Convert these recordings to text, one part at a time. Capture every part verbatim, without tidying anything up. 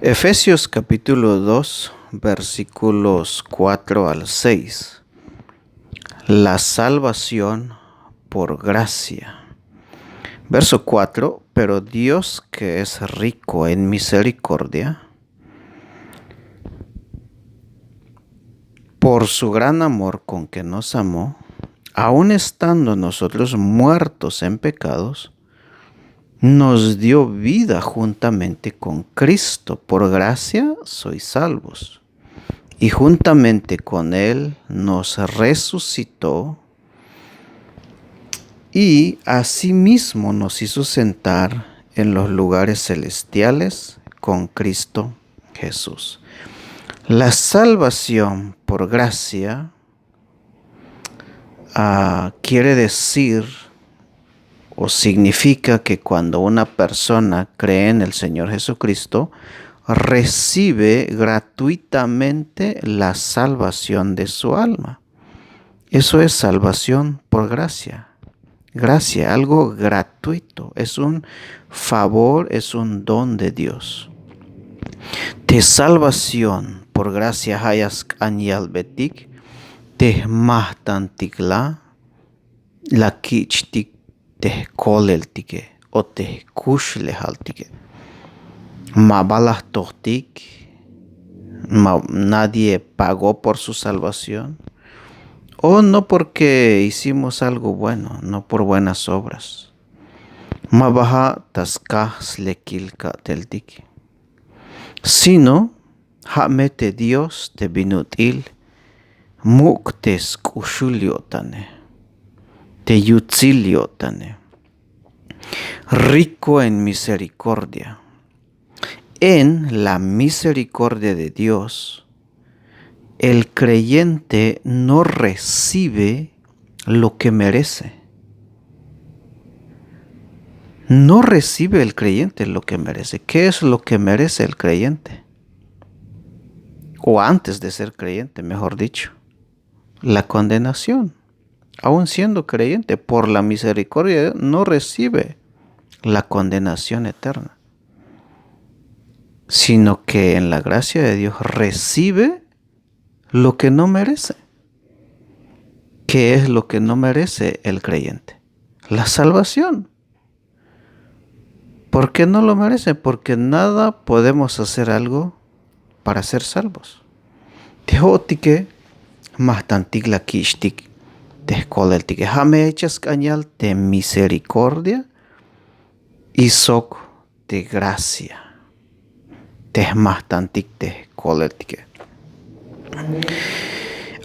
Efesios capítulo dos, versículos cuatro al seis. La salvación por gracia. Verso cuatro: Pero Dios, que es rico en misericordia, por su gran amor con que nos amó, aun estando nosotros muertos en pecados, nos dio vida juntamente con Cristo. Por gracia sois salvos. Y juntamente con Él nos resucitó y asimismo nos hizo sentar en los lugares celestiales con Cristo Jesús. La salvación por gracia, ah, quiere decir o significa que cuando una persona cree en el Señor Jesucristo, recibe gratuitamente la salvación de su alma. Eso es salvación por gracia. Gracia, algo gratuito, es un favor, es un don de Dios. Te salvación por gracia ja' ya sk'an yalbetik te jmajtantik la, la kich'tik te jkoleltike o te jkuxlejaltike. Ma ba la jtojtik, ma, nadie pagó por su salvación, o no porque hicimos algo bueno, no por buenas obras. Ma ba ja' ta skaj slekil ka'teltik, sino ja' me te Dios te bin ut'il muk' te sk'uxul yo'tane, te yutsil yo'tane. Rico en misericordia. En la misericordia de Dios, el creyente no recibe lo que merece. No recibe el creyente lo que merece. ¿Qué es lo que merece el creyente? O antes de ser creyente, mejor dicho, la condenación. Aun siendo creyente, por la misericordia de Dios, no recibe la condenación eterna, sino que en la gracia de Dios recibe lo que no merece. ¿Qué es lo que no merece el creyente? La salvación. ¿Por qué no lo merece? Porque nada podemos hacer algo para ser salvos. Te jo'otike jmajtantik la kich'tik te jkoleltike. Ja' me ya jch'a sk'an yal te misericordia y sok te gracia. Te jmajtantik te jkoleltike.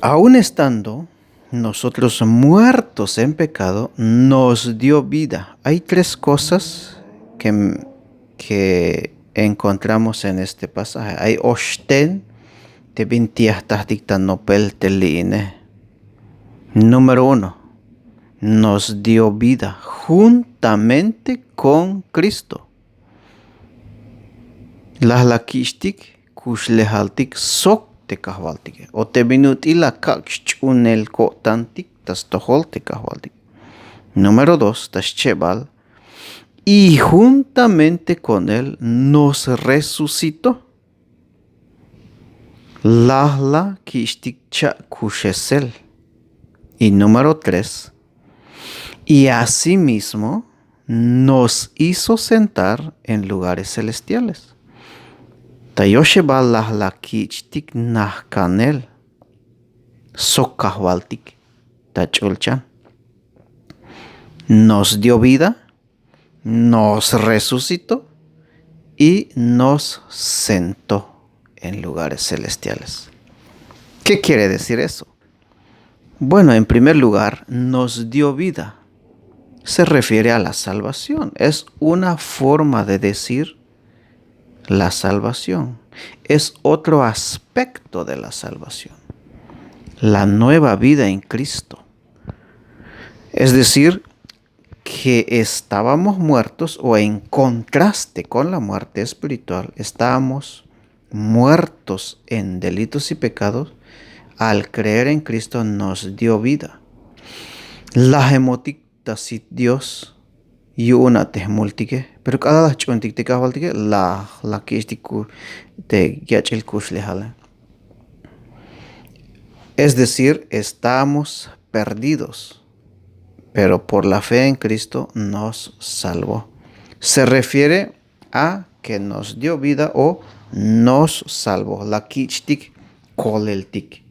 Aun estando nosotros muertos en pecado, nos dio vida. Hay tres cosas que, que encontramos en este pasaje. Ay oxten te bin ti'aj tajtik ta nopel te li'ine. Número uno, nos dio vida juntamente con Cristo. Laj la kich'tik kuxlejaltik sok te kajwaltike, o te bin ut'il la kak' xch'uunel ko'tantik ta stojol te kajwaltik. Número dos, ta xchebal, y juntamente con él nos resucitó. Laj la kich'tik cha'kuxesel. Y número tres, y asimismo nos hizo sentar en lugares celestiales. Ta yoxebal laj la kich'tik najkanel sok kajwaltik ta ch'ulchan. Nos dio vida, nos resucitó y nos sentó en lugares celestiales. ¿Qué quiere decir eso? Bueno, en primer lugar, nos dio vida. Se refiere a la salvación. Es una forma de decir la salvación. Es otro aspecto de la salvación. La nueva vida en Cristo. Es decir, que estábamos muertos, o en contraste con la muerte espiritual, estábamos muertos en delitos y pecados. Al creer en Cristo nos dio vida. Laj emotik ta sit Dios yu'un a te jmultike, pero k'alal la jch'uuntik te kajwaltike, la la kich'tik te yach'il kuxlejale. Es decir, estamos perdidos, pero por la fe en Cristo nos salvó. Se refiere a que nos dio vida o nos salvó. La kich'tik koleltik,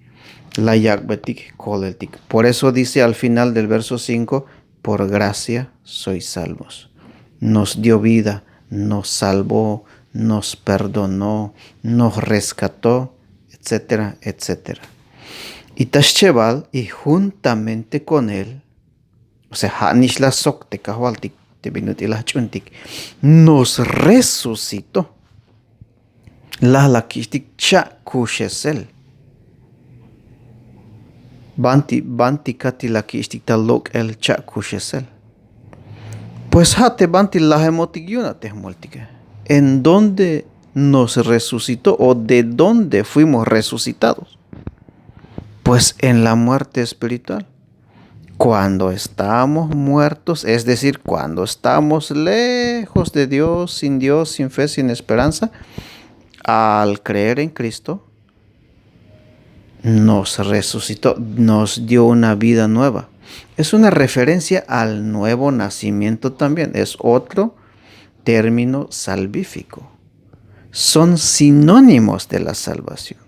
la yak'betik koleltik. Por eso dice al final del verso cinco: "Por gracia sois salvos". Nos dio vida, nos salvó, nos perdonó, nos rescató, etcétera, etcétera. Y ta schebal, y juntamente con él, o sea, ja' nix la sok te kajwaltik, te bin ut'il la jch'uuntik, nos resucitó. La la kich'tik cha'kuxesel. Banti, banti kati la kich'tik ta lok'el cha'kuxesel. Pues ja' te banti lajemotik yu'un a te jmultike. ¿En dónde nos resucitó o de dónde fuimos resucitados? Pues en la muerte espiritual. Cuando estábamos muertos, es decir, cuando estábamos lejos de Dios, sin Dios, sin fe, sin esperanza, al creer en Cristo, nos resucitó, nos dio una vida nueva. Es una referencia al nuevo nacimiento también, es otro término salvífico. Son sinónimos de la salvación.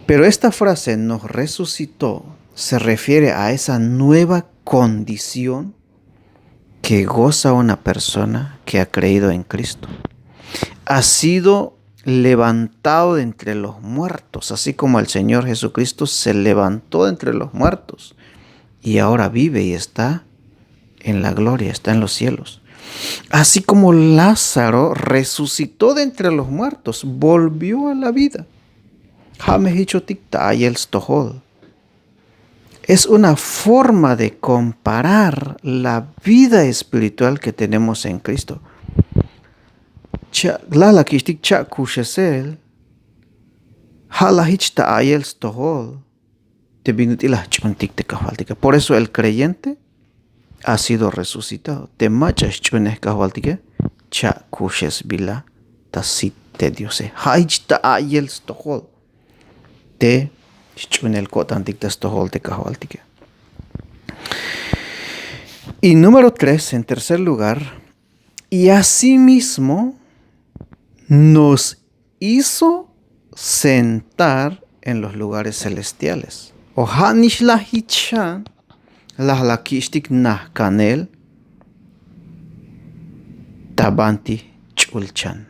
Pero esta frase "nos resucitó" se refiere a esa nueva condición que goza una persona que ha creído en Cristo. Ha sido levantado de entre los muertos, así como el Señor Jesucristo se levantó de entre los muertos y ahora vive y está en la gloria, está en los cielos. Así como Lázaro resucitó de entre los muertos, volvió a la vida. Ja' me jichotik ta ayel stojol. Es una forma de comparar la vida espiritual que tenemos en Cristo. Cha-, la la kich'tik cha'kuxesel, ja' la jich ta ayel stojol te bin ut'il la jch'uuntik te kajwaltike. Por eso el creyente ha sido resucitado. Te mach'a sch'uunej kajwaltike, cha'kuxesbila ta sit te Diose. Ja' jich ta ayel stojol te sch'uunel ko'tantik ta stojol te kajwaltike. Y número tres, en tercer lugar, y asimismo nos hizo sentar en los lugares celestiales. O ja' nix la jich xan, la la kich'tik najkanel ta banti ch'ulchan.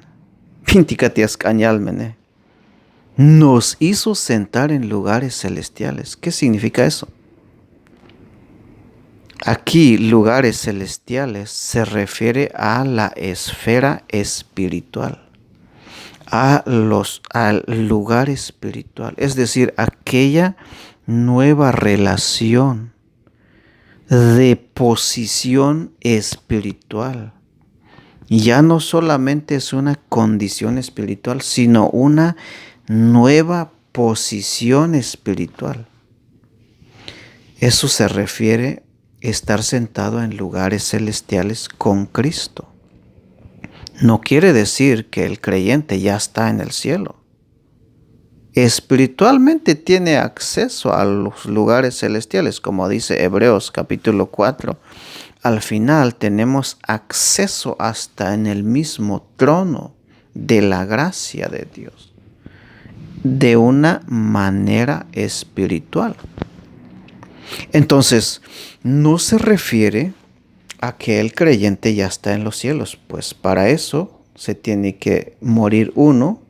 Bintik a te ya sk'an yalbene. Nos hizo sentar en lugares celestiales. ¿Qué significa eso? Aquí, lugares celestiales se refiere a la esfera espiritual, a los, al lugar espiritual, es decir, aquella nueva relación de posición espiritual. Ya no solamente es una condición espiritual, sino una nueva posición espiritual. Eso se refiere estar sentado en lugares celestiales con Cristo. No quiere decir que el creyente ya está en el cielo. Espiritualmente tiene acceso a los lugares celestiales, como dice Hebreos capítulo cuatro. Al final tenemos acceso hasta en el mismo trono de la gracia de Dios, de una manera espiritual. Entonces, no se refiere a que el creyente ya está en los cielos, pues para eso se tiene que morir uno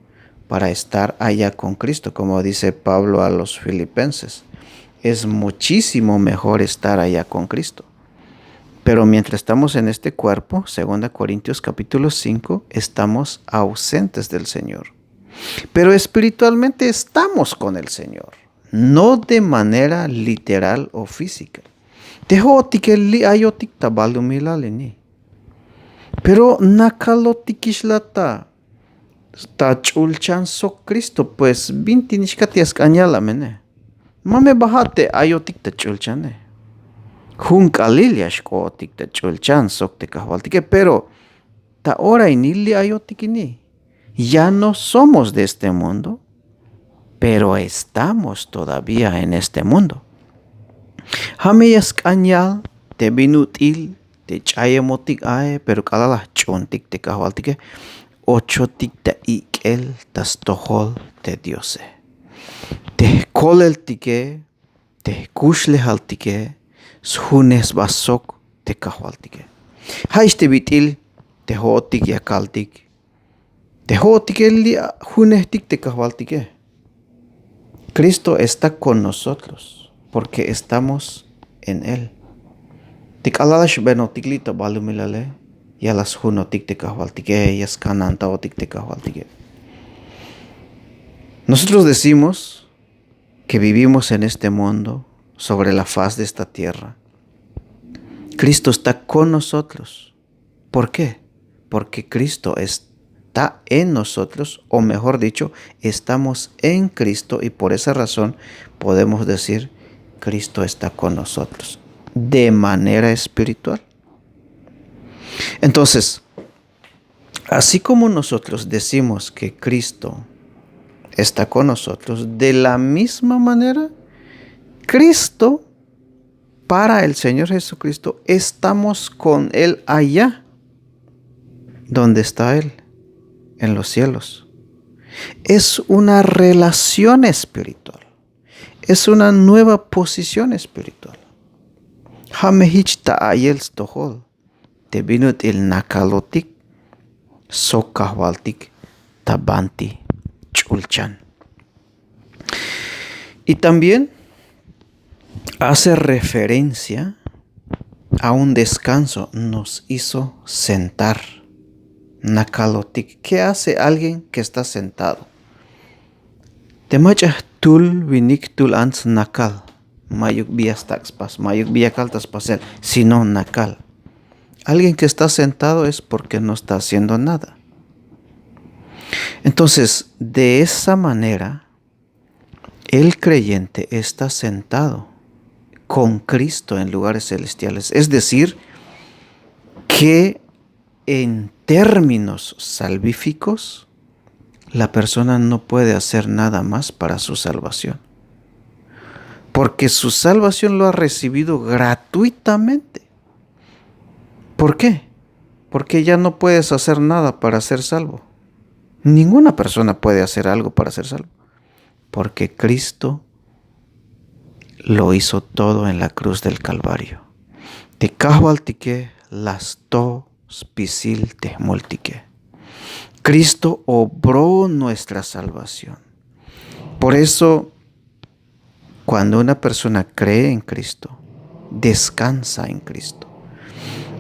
para estar allá con Cristo, como dice Pablo a los filipenses. Es muchísimo mejor estar allá con Cristo. Pero mientras estamos en este cuerpo, segunda Corintios capítulo cinco, estamos ausentes del Señor. Pero espiritualmente estamos con el Señor, no de manera literal o física. Te jo'otike li' ayotik ta balumilal ini. Pero nakalotikix la ta, ta ch'ulchan sok Cristo, pues binti nix kati' ya sk'an yalab mene. Ma me ba ja' te ayotik ta ch'ulchane. Jun k'alil ya xk'otik ta ch'ulchan sok te kajwaltike, pero ta ora ini li' ayotik ini. Ya no somos de este mundo, pero estamos todavía en este mundo. Ja' me ya sk'an yal te bin ut'il te ch'ayemotik ae, pero k'alal la jch'uuntik te kajwaltike, ochotik ta ik'el ta stojol te Diose. Te jkoleltike, te jkuxlejaltike, sjunej sba sok te kajwaltike. Ja'ix te bit'il te jo'otik ya kaltik. Te jo'otike li' junejtik te kajwaltike. Cristo está con nosotros porque estamos en él. Te k'alal la xbenotik li' ta balumilale, ya la sjunotik te kajwaltike, ya skanantaotik te kajwaltike. Nosotros decimos que vivimos en este mundo, sobre la faz de esta tierra. Cristo está con nosotros. ¿Por qué? Porque Cristo está en nosotros, o mejor dicho, estamos en Cristo y por esa razón podemos decir, Cristo está con nosotros de manera espiritual. Entonces, así como nosotros decimos que Cristo está con nosotros, de la misma manera, Cristo, para el Señor Jesucristo, estamos con Él allá donde está Él, en los cielos. Es una relación espiritual. Es una nueva posición espiritual. Ja' me jich ta a'yel stojol te bin ut'il nakalotik sok kajwaltik ta banti ch'ulchan. Y también hace referencia a un descanso, nos hizo sentar. Nakalotik. ¿Qué hace alguien que está sentado? Te mach'a jtul winik jtul ants nakal, mayuk bi ya stak' spas, mayuk bi ya kal ta spasel, sino nakal. Alguien que está sentado es porque no está haciendo nada. Entonces, de esa manera, el creyente está sentado con Cristo en lugares celestiales. Es decir, que en términos salvíficos, la persona no puede hacer nada más para su salvación. Porque su salvación lo ha recibido gratuitamente. ¿Por qué? Porque ya no puedes hacer nada para ser salvo. Ninguna persona puede hacer algo para ser salvo. Porque Cristo lo hizo todo en la cruz del Calvario. Te kajwaltike la sto spisil te jmultike. Cristo obró nuestra salvación. Por eso, cuando una persona cree en Cristo, descansa en Cristo.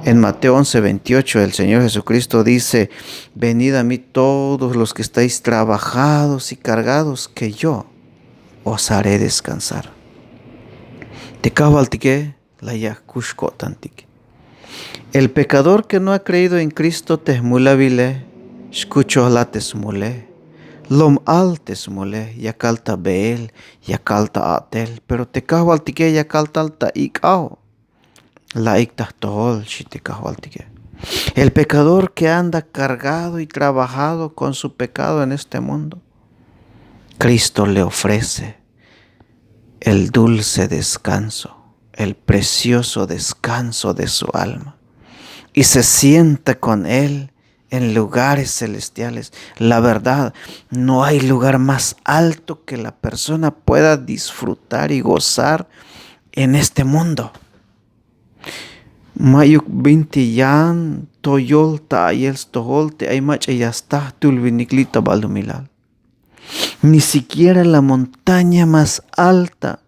En Mateo once veintiocho, el Señor Jesucristo dice: "Venid a mí todos los que estáis trabajados y cargados, que yo os haré descansar". Te kajwaltike la yak' jkux ko'tantik. El pecador que no ha creído en Cristo te jmulawile, xkuchojla te smule, lom al te smule, ya kal ta beel, ya kal ta a'tel, pero te kajwaltike ya kal tal ta ik'ao. La'ik ta jtojol, xi te kajwaltike. El pecador que anda cargado y trabajado con su pecado en este mundo, Cristo le ofrece el dulce descanso, el precioso descanso de su alma, y se sienta con él en lugares celestiales. La verdad, no hay lugar más alto que la persona pueda disfrutar y gozar en este mundo. Mayuk binti yan toyol ta a'yel stojol te ay mach'a ya sta jtul winik li' ta balumilal. Ni siquiera la montaña más alta,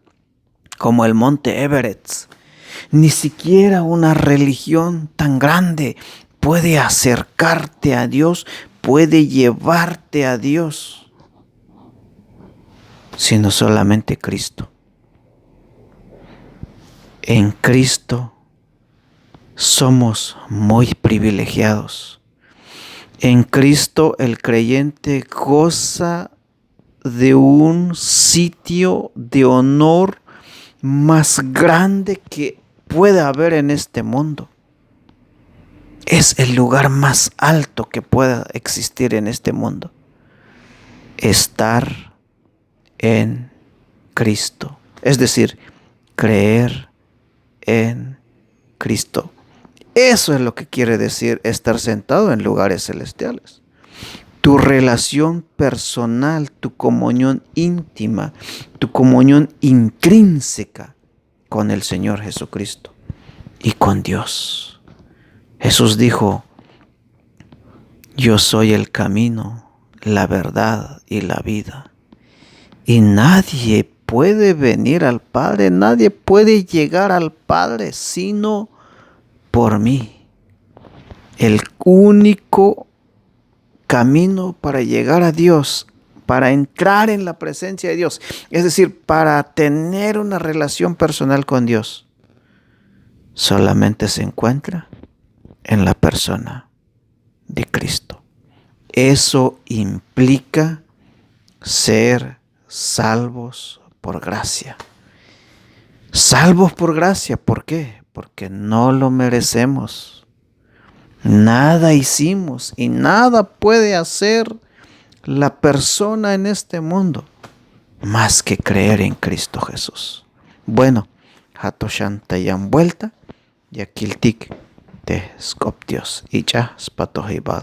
como el monte Everest, ni siquiera una religión tan grande puede acercarte a Dios, puede llevarte a Dios, sino solamente Cristo. En Cristo somos muy privilegiados. En Cristo el creyente goza de un sitio de honor más grande que puede haber en este mundo. Es el lugar más alto que pueda existir en este mundo. Estar en Cristo. Es decir, creer en Cristo. Eso es lo que quiere decir estar sentado en lugares celestiales. Tu relación personal, tu comunión íntima, tu comunión intrínseca con el Señor Jesucristo y con Dios. Jesús dijo: "Yo soy el camino, la verdad y la vida. Y nadie puede venir al Padre, nadie puede llegar al Padre sino por mí". El único camino para llegar a Dios, para entrar en la presencia de Dios, es decir, para tener una relación personal con Dios, solamente se encuentra en la persona de Cristo. Eso implica ser salvos por gracia. Salvos por gracia, ¿por qué? Porque no lo merecemos. Nada hicimos y nada puede hacer la persona en este mundo más que creer en Cristo Jesús. Bueno, ja' to xan ta yan vuelta ya kiltik te sk'op Dios. Ich'a spatojibal.